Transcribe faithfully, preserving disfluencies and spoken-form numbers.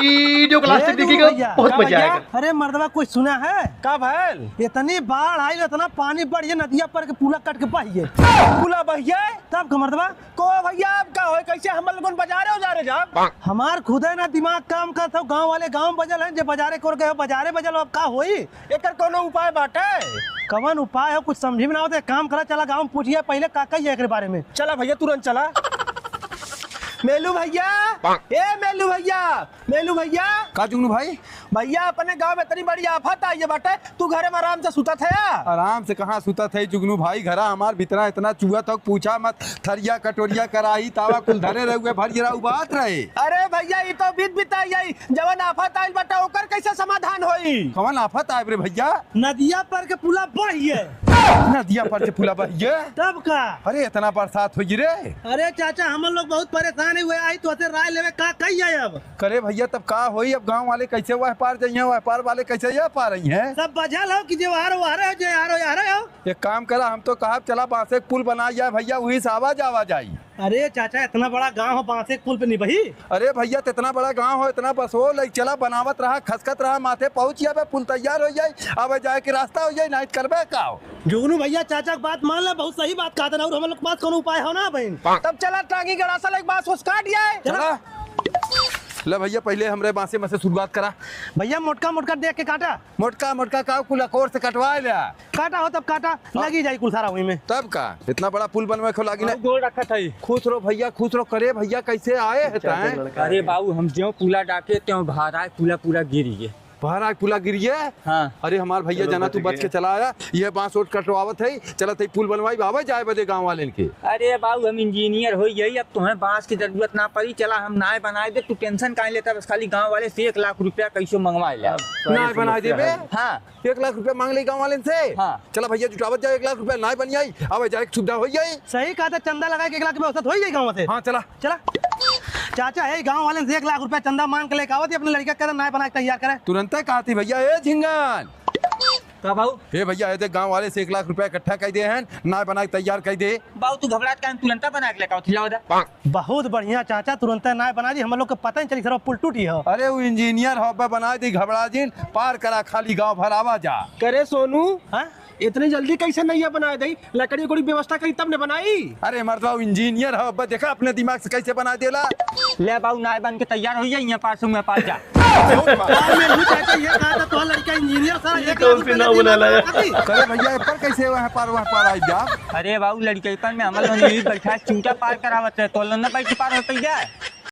वीडियो को लास्ट तक ए देखिएगा, भैया। बहुत का मजा भैया? आएगा। अरे मर्दवा, कुछ सुना है? का भैल? इतनी बाढ़ आई, इतना पानी बढ़ गया, नदिया पर के पुला कट के बह गए। पुला बह गए? तब का मर्दवा? को भैया, अब का होई? कैसे हम लोगन बाजारे उजारे जाब? हमार खुदे ना दिमाग काम करत हो, गांव वाले गांव बजल हैं, जे बाजारे कोर गए हो, बाजारे बजल हो, अब का होई? एकर कोनो उपाय बाटे? कवन उपाय हो, कुछ समझी में ना आवत। एक काम करा, चला गांव में पूछिए पहले का कहिए एकरे बारे में। चला भैया, तुरंत चला। मेलू भैया, ए मेलू भैया, मेलू भैया। का जुगनू भाई? भैया, अपने गांव में इतनी बड़ी आफत आई है बाटे, तू घरे में आराम से सुतत है या? आराम से कहाँ सुतत है जुगनू भाई, घरा हमार भीतरा इतना चुअत हो, पूछा मत। थरिया, कटोरिया, कराही, तावा कुल धरे रहुए, भर गिरा उबात रहे। अरे भैया, ई तो बीत बिताई आई, जवन आफत आइल बाटे, ओकर कैसे समाधान होई? कवन आफत आइब रे भैया? नदिया पर के पुला बहिए। नदिया पर के पुला बहिए? तब का? अरे, इतना बरसात होई रे। अरे चाचा, हमन लोग बहुत परेशान हुए, आई तोहसे राय लेवे, का कही जाए अब? करे भैया, तब का होई? अब गांव वाले कैसे वह पार जइहें, वह पार वाले कैसे यह पार अइहें? सब बजल हो कि जे वहारो वहारे हो, जे यारो यारे हो। एक काम करा, हम तो कहब चला बांसे के पुल बनाई जाए भैया, वही से आवा जावा जाई। अरे चाचा, इतना बड़ा गांव हो, बांसे के पुल पे निबही? अरे भैया, त इतना बड़ा गांव हो, इतना बस हो, लई चला बनावत रहा, खसकत रहा, माथे पहुंच जाबे, पुल तैयार हो जाई, आवे जाए के रास्ता हो जाई, नाइट करबे का हो? जुगनू भैया, चाचा के बात मान ले, बहुत सही बात कहत हैं, और हम लोग के पास कोनो उपाय हो ना बहन। तब चला टांगी गड़ासा लेके बांस ओस काट जाए। चला। चला। ले भैया, पहले हमरे बांसे में से शुरुआत करा। भैया, मोटका मोटका देख के काटा। मोटका मोटका का कुल अकोर से कटवा ले। काटा हो तब काटा, हाँ। लगी जाई कुल सारा वही में। तब का? इतना बड़ा पुल बनवे को लागी ना। गोड़ रखत है। खुश रहो भैया, खुश रहो। करे भैया, कैसे आए है तैं? अरे बाबू, हम ज्यों पुला डाके त्यों भराए पुला पूरा गिर गए। भराए पुला गिर गए? हाँ। अरे हमार भैया, चलो, जाना बच तू बच गए। के चला आया, ये बांस ओट कटवावत है, चलत है पुल बनवाई, आवे जाए बदे गांव वालेन के। अरे बाबू, हम इंजीनियर हो गई, अब तुम्हें बांस की जरूरत ना पड़ी, चला हम नाय बनाए दे, तू टेंशन काहे लेता, बस खाली गांव वाले से एक लाख रुपया कैसे मंगवा ले। नाय बनाए देबे? हाँ। एक लाख रुपया मांग ले गांव वालेन से? हाँ। चला भैया, जुटावत जाए एक लाख रुपया, नाय बन जाई, आवे जाए के सुविधा हो जाई। सही कहा था, चंदा लगा के एक लाख रुपया औसत हो ही जाई गांव से। हाँ, चला। चला। चाचा है गांव वालेन से एक लाख रुपया चंदा मांग के लेके आवत ही, अपने लड़का के नाय बना के तैयार करे। तुरंते कहती भैया, ए झिंगन। का बाबू? ए भैया, ए देख, गांव वाले से एक लाख रुपया इकट्ठा कर दे हैं, नाय बना के तैयार कर दे। बाबू, तू घबरात काहे, तुरंते बना के लेके आवत ही, लाओ दा। बहुत बढ़िया चाचा, तुरंते नाय बना दी, हम लोग के पता ही चली सरवा पुल टूटी हो। अरे वो इंजीनियर हो, अब्बे बना दी, घबरा जिन, पार करा, खाली गांव भर आवा जा। करे सोनू, हाँ? इतनी जल्दी कैसे नैया बना दई? लकड़ी उकड़ी व्यवस्था करी तब ने बनाई। अरे मर्दवा, वो इंजीनियर हो, अब्बे देखा अपने दिमाग से कैसे बना देला। ले बाबू, नाय बन के तैयार हो जाई, यहाँ पार से वहाँ पार जा। कार में घुस जाता, ये कहा था, तोहार लड़का इंजीनियर सारा, ये एक लाख रुपया ना बना लाया। करे भैया, ए पर कैसे वहाँ पार, वहाँ पार आई जा? अरे बाबू, लड़कैपन में हम लोग नहीं बैठा, चूटा पार करावत रहे, तो लोग ना बैठ पार होते जा।